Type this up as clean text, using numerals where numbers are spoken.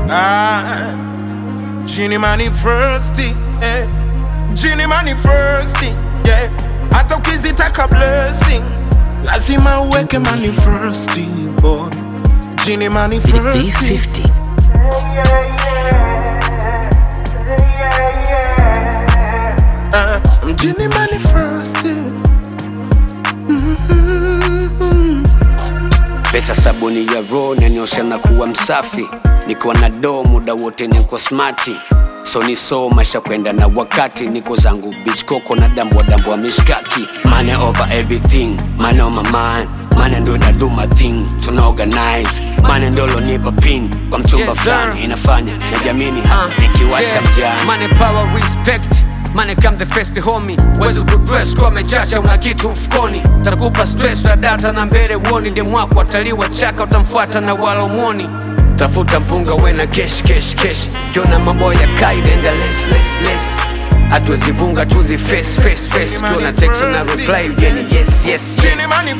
Ah, Genie Money first, eh. Genie Money first, yeah. Hata ukizitaka blessing, lazima uweke money first, boy. Genie Money first. B50. Genie Money first. Pesa sabuni ya roho naniosha na kuwa msafi, nikiwa na doo muda wote niko smati, so ni so maisha kwenda na wakati, niko zangu beach koko na dambwa dambwa mishkaki. Money over everything, money on my mind, money ndo ina do my thing, tuna organize money ndo lonipa pin kwa mchumba Yes, sir. fulani, inafanya najiamini hata nikiwasha mjani. Money, power, respect. Money come the first homie. Wezi kudress kwa mechacha una kitu mfukoni. Takupa stress na data na mbele uoni demu wako ataliwa chaka utamfuata na wala umuoni. Tafuta mpunga we na cash cash cash. Kiona mambo ya kaida enda less less less. Hatuwezi vunga tuzi face face face. Kiona text una reply ujeni yes yes yes. Genie Money.